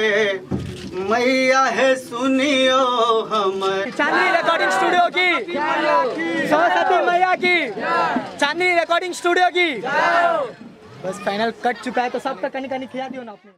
मैया हे सुनियो हमर। चांदनी रिकॉर्डिंग स्टूडियो की, सरस्वती मैया की, चांदनी रिकॉर्डिंग स्टूडियो की। बस फाइनल कट चुका है, तो सबका कहीं कहीं खिला दियो ना आपने।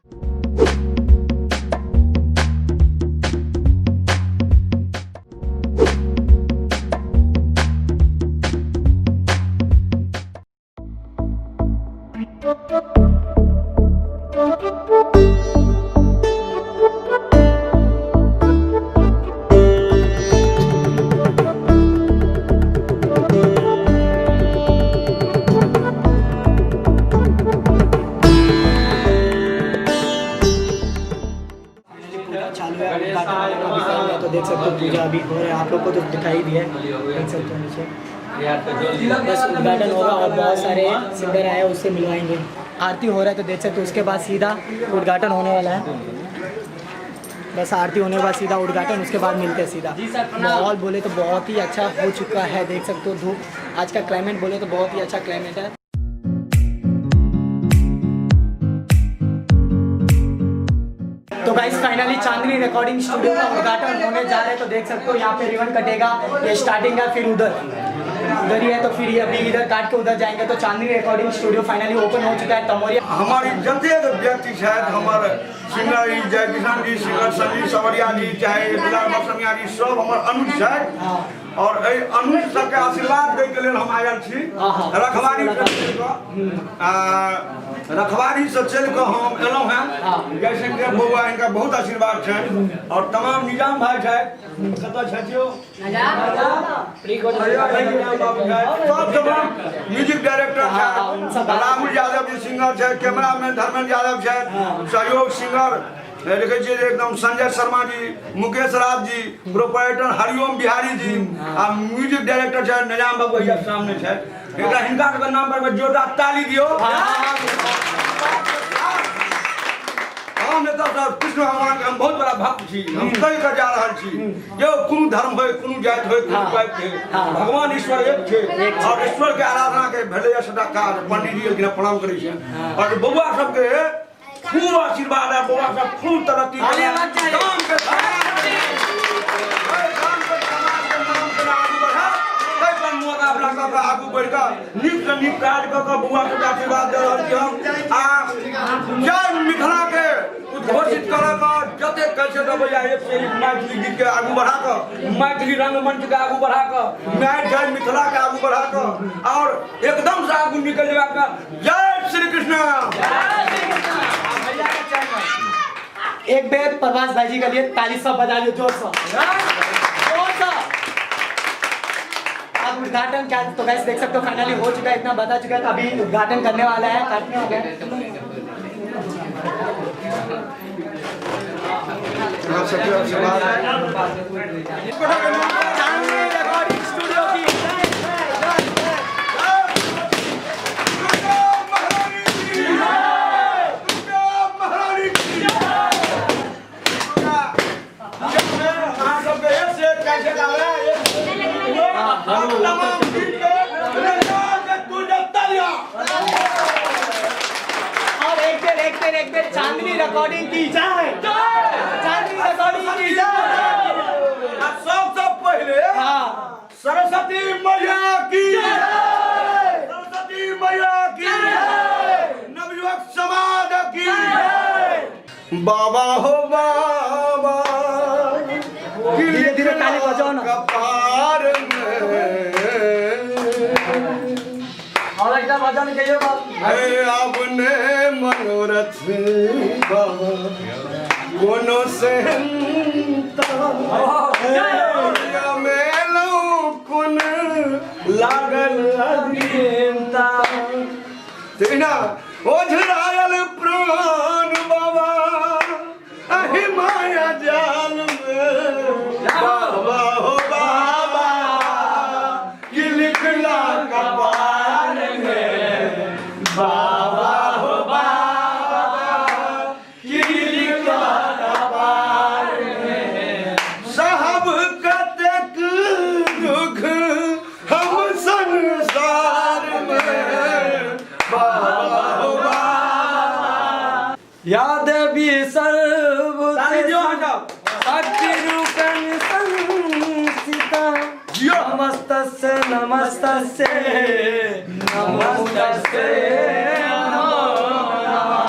पूजा चालू है, उद्घाटन होने का भी टाइम है, तो देख सकते हो पूजा अभी हो रहा है, आप लोग को तो दिखाई दिया है, देख सकते हो नीचे। बस उद्घाटन होगा और बहुत सारे सिंगर आए हैं, उससे मिलवाएंगे। आरती हो रहा है तो देख सकते हो, उसके बाद सीधा उद्घाटन होने वाला है। बस आरती होने के बाद सीधा उद्घाटन, उसके बाद मिलते हैं सीधा। माहौल बोले तो बहुत ही अच्छा हो चुका है, देख सकते हो धूप। आज का क्लाइमेट बोले तो बहुत ही अच्छा क्लाइमेट है। तो guys finally Chandni recording studio का उद्घाटन होने जा रहा है, तो देख सकते हो यहाँ पे रिबन कटेगा, ये स्टार्टिंग है, फिर उधर उधर ही है, तो फिर ये अभी इधर काट के उधर जाएंगे। तो Chandni recording studio finally open हो चुका है। तमोरिया हमारी जतेक व्यक्ति छथि, हमर सिंगर जय किशन जी, सिंगर संजीव सवरिया जी, चाहे दुलार बसमिया जी, सब हमर अनुज छथि और एहि अनुज सबके आशीर्वाद दै के लेल हम आयल छी। रखवारी से चलि कऽ, रखवारी से चलि कऽ हम एलहुँ हेँ। जयशंकर बौआ, हिनका बहुत आशीर्वाद छनि और तमाम निजाम भाई छथि, कतऽ छथि यौ? सब तमाम म्यूजिक डायरेक्टर छथि, राहुल यादव जी सिंगर छथि, कैमरामैन धर्मेंद्र यादव छथि, सहयोग सिंगर देखै छियै जे एकदम संजय शर्मा जी, मुकेश राज जी, प्रोपराइटर हरिओम बिहारी जी आ म्यूजिक डायरेक्टर छथि निजाम बाबू भैया सामने छथि। एकरा हिनका सबके नाम पर जोरदार ताली दियौ। हम एतऽ सँ कृष्ण भगवान के हम बहुत बड़ा भक्त छी, हम कहि कऽ जा रहल छी जे कोनो धर्म होय, कोनो जाति होय, कोनो पाति होय, भगवान ईश्वर एक छै और ईश्वर के आराधना के भेलैया सबटा काज। पंडित जी एलखिन, प्रणाम करै छियनि और बौआ सबके खूब आशीर्वाद है, बौआ सब खूब तरक्की करे। गाम के गाम के समाज के नाम के आगू बढ़ा, ताहि पर मुकाबला कऽ कऽ आगू बढ़ि कऽ नीक से नीक काज कऽ कऽ बौआ सबके आशीर्वाद दऽ रहल छी हम। आ जय मिथिला के उद्घोषित करऽ के जतेक कहै छै भैया, एक से एक मैथिली गीत के आगू बढ़ा कऽ, मैथिली रंगमंच के आगू बढ़ा कऽ, जय मिथिला के आगू बढ़ा कऽ और एकदम से आगू निकल जेबाक। जय श्री कृष्ण। एक बेर प्रभास भाई जी के लिए ताली सब बजा लियो, जोर से जोर से। अब उद्घाटन क्या, तो गाइस देख सकते हो फाइनली हो चुका है, इतना बता चुका है, तो अभी उद्घाटन करने वाला है, काटने वाला है। आप सबके आशीर्वाद। चांदनी रिकॉर्डिंग स्टूडियो की। अहाँ सबके एक से एक कैसेट आबै, तमाम गीत के तालियां। और एक बेर एक बेर एक बेर चांदनी रिकॉर्डिंग की जय, चांदनी रिकॉर्डिंग की जय। आ सबसँ पहिले सरस्वती मैया की, सरस्वती मैया की, नवयुवक समाज की। बाबा हो बाबा, धीरे धीरे ताली बजाओ ना। कपार में और एकटा भजन कहियो बाबू। हे अपने मनोरथ बाबा, कोनो सेहन्ता मेलौ कोन लागल अभियंता, तेना ओझरायल प्राण बाबा अहि माया जाल में। बाबा हो बाबा की लिखला कपार में, बाबा हो बाबा की लिखला कपार में। साहब कतेक दुख हम संसार में, बाबा हो बाबा। ताली दियो अहाँ सब। शक्ति रूपेण संस्थिता। जियो। नमस्तस्य नमस्तस्य नमस्तस्य नमो नमः।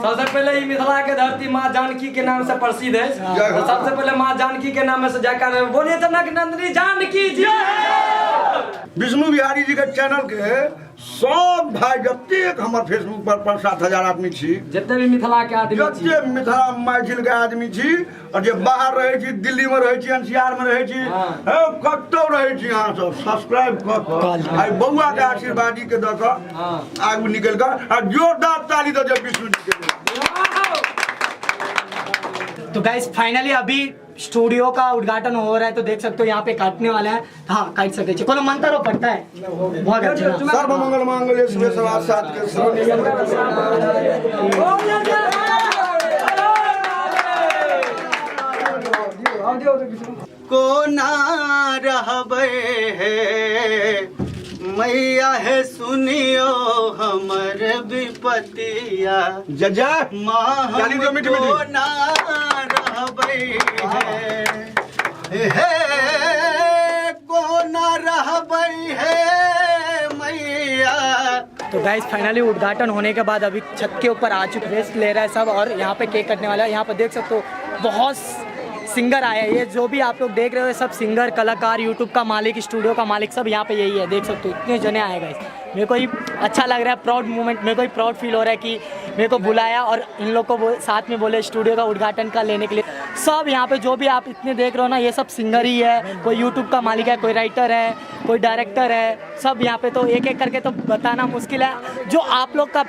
सबसे पहले ई मिथिला के धरती माँ जानकी के नाम से प्रसिद्ध है। जय हो। तो सबसे पहले माँ जानकी के नाम से जयकार बोलिए जनक नंदिनी जानकी जी। विष्णु बिहारी जी के चैनल के सब भाई जतेक हमर फेसबुक पर 5-7 हजार आदमी छी, जते भी मिथिला के आदमी छी, जते मिथिला मैथिल के आदमी छी और जे बाहर रहै छी, दिल्ली में रहै छी, एनसीआर में रहै छी, कतौ रहै छी, अहाँ सब सब्सक्राइब कऽ कऽ आइ बौआ के आशीर्वादी के दऽ कऽ आगू निकलि कऽ आ जोरदार ताली दऽ दियौ विष्णु जी के। तो गाइस, फाइनली अभी स्टूडियो का उद्घाटन हो रहा है, तो देख सकते हो यहाँ पे काटने वाला है। हाँ, काट सकते हैं। कोनो मंत्र पड़ता है, बहुत अच्छा ना। सर्व मंगल मांगल्य शिवे सर्वार्थ साधिके शरण्ये। कोना रहबै हे मैया हे, सुनियो हमर विपतिया। जय जय। माँ, ताली हम दो मीठी मीठी। कोना रहबै हे, हे कोना रहबै हे मैया। तो गाइस, फाइनली उद्घाटन होने के बाद अभी छत के ऊपर आ चुके, रेस्ट ले रहा है सब और यहाँ पे केक कटने वाला है। यहाँ पर देख सकते हो बहुत सिंगर आए हैं। ये जो भी आप लोग देख रहे हो, सब सिंगर, कलाकार, यूट्यूब का मालिक, स्टूडियो का मालिक, सब यहाँ पे यही है। देख सकते हो इतने जने आए। गाइस, मेरे को ही अच्छा लग रहा है, प्राउड मोमेंट, मेरे को ही प्राउड फील हो रहा है कि मेरे को बुलाया और इन लोग को साथ में बोले स्टूडियो का उद्घाटन का लेने के लिए। सब यहाँ पे जो भी आप इतने देख रहे हो ना, ये सब सिंगर ही है। कोई यूट्यूब का मालिक है, कोई राइटर है, कोई डायरेक्टर है, सब यहाँ पे। तो एक एक करके तो बताना मुश्किल है। जो आप लोग का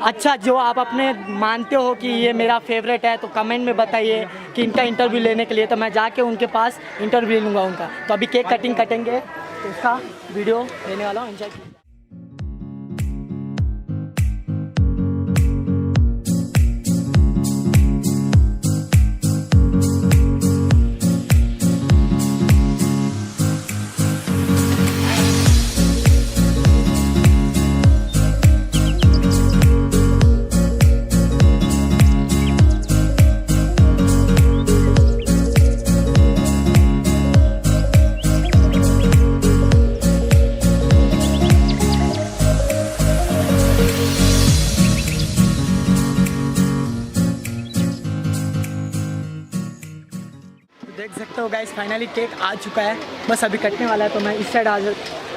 अच्छा, जो आप अपने मानते हो कि ये मेरा फेवरेट है, तो कमेंट में बताइए कि इनका इंटरव्यू लेने के लिए, तो मैं जाके उनके पास इंटरव्यू लूँगा उनका। तो अभी केक कटिंग कटेंगे तो उसका वीडियो लेने वाला हूँ। एंजॉय। तो देख सकते हो गाइस, फाइनली केक आ चुका है, बस अभी कटने वाला है। तो मैं इस साइड आ जा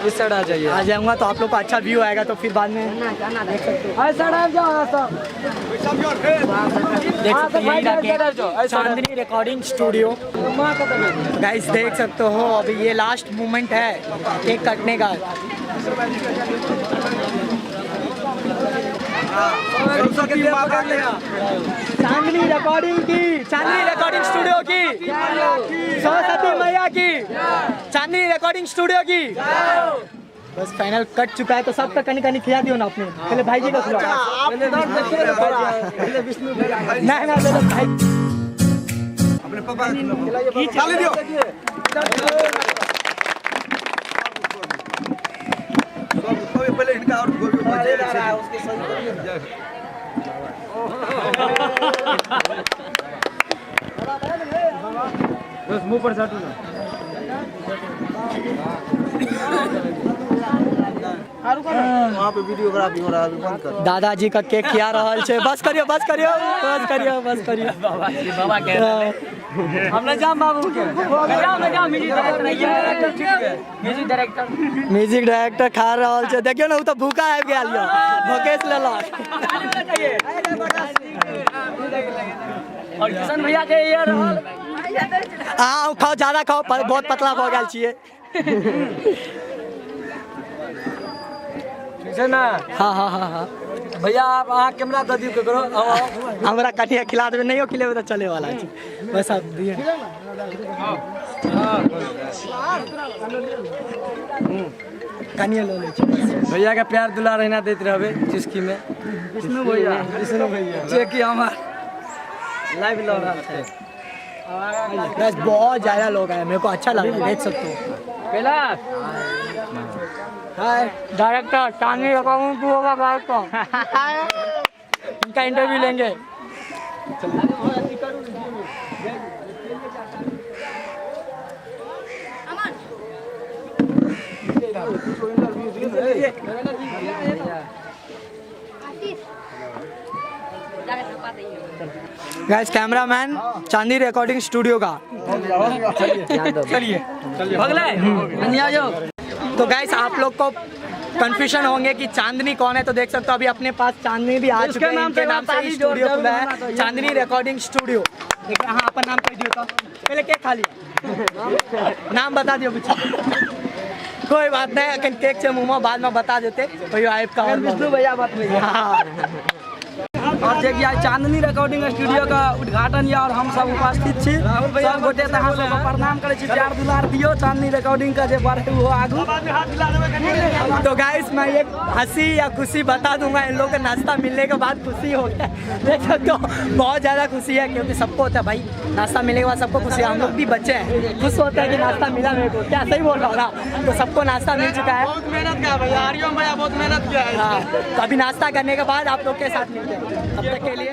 इस साइड आ जाइए। आ जाऊंगा तो आप लोग को अच्छा व्यू आएगा, तो फिर बाद में देख सकते हो। इस साइड आ जाओ सब। देख सकते हो यही रहा केक, चांदनी रिकॉर्डिंग स्टूडियो। गाइस, देख सकते हो अभी ये लास्ट मोमेंट है केक कटने का। सरस्वती माता के चांदनी रिकॉर्डिंग की, चांदनी रिकॉर्डिंग स्टूडियो की, सरस्वती मैया की, चांदनी रिकॉर्डिंग स्टूडियो की। बस फाइनल कट चुका है, तो सबका कनी कनी खिला दियो ना अपने। पहले भाई जी का खिलाओ। नहीं ना, पहले भाई। अपने पापा के ताली दियो। सब सब पहले इनका और गोभी। बस मुंह पर साटू ना। वहाँ पे वीडियोग्राफी हो रहा है, अभी बंद कर। दादाजी का केक खिया रहल छै। बस करियो, बस करियो, बस करियो, बस करियो। बाबा के हम ना जाम बाबू के जाम ना जाम। Music director, music director. Music director खा रहल छै। देखियौ ने, ओ तऽ भूखा आबि गेल यऽ, भकेस लेलक। और किशन भैया के ये रहल। अहाँ खाओ, ज्यादा खाओ, बहुत पतला भऽ गेल छियै। ठीक छै ना? हाँ। भैया, आप अहाँ कैमरा दऽ दियौ ककरो, आउ आउ। हमरा कनिया खिला देबै, नहियो खिलेबै तऽ चले वाला छै। बस आब दिअ। कनिया लऽ लै छी बस। भैया के प्यार दुलार अहिना दैत रहबै चुस्की में। विष्णु भैया, विष्णु भैया जे कि हमार लाइव लऽ रहल छै। बस बहुत ज्यादा लोग आए, मेरे को अच्छा लग रहा है, देख सकते हो। कैलाश। हाय। डायरेक्टर चांदनी रिकॉर्डिंग का। इनका इंटरव्यू लेंगे। Guys cameraman Chandni recording studio का। चलिए तो गाइस आप लोग को कंफ्यूजन होंगे कि चांदनी कौन है, तो देख सकते हो अभी अपने पास चांदनी भी आ चुके हैं। इनके नाम से स्टूडियो खुला है, चांदनी रिकॉर्डिंग स्टूडियो। देखिए हाँ अपन नाम कह दियो तो पहले केक खा लिया, नाम बता दियो कुछ। कोई बात नहीं, अखन केक छै मुँह में, बाद में बता देते कोई आइब का। और विष्णु भैया बात भैया। हाँ। और जे कि आइ चांदनी रिकॉर्डिंग स्टूडियो का उद्घाटन या और हम सब उपस्थित छी, सब गोटे तऽ अहाँ सबके प्रणाम करै छी, प्यार दुलार दियौ चांदनी रिकॉर्डिंग का जे बढ़े वो आगू। तो गाइस मैं ये हंसी या खुशी बता दूंगा, इन लोगों का नाश्ता मिलने के बाद खुशी हो गया। देख सकते हो बहुत ज़्यादा खुशी है, क्योंकि सबको होता है भाई नाश्ता मिलने के बाद सबको खुशी है। हम लोग भी बच्चे हैं, खुश होते हैं कि नाश्ता मिला मेरे को, क्या सही बोल रहा हूँ ना। तो सबको नाश्ता मिल चुका है, बहुत मेहनत किया भैया, हरिओम भैया बहुत मेहनत किया है। हाँ, तो अभी नाश्ता करने के बाद आप लोग के साथ मिलते हैं, तब तक के लिए।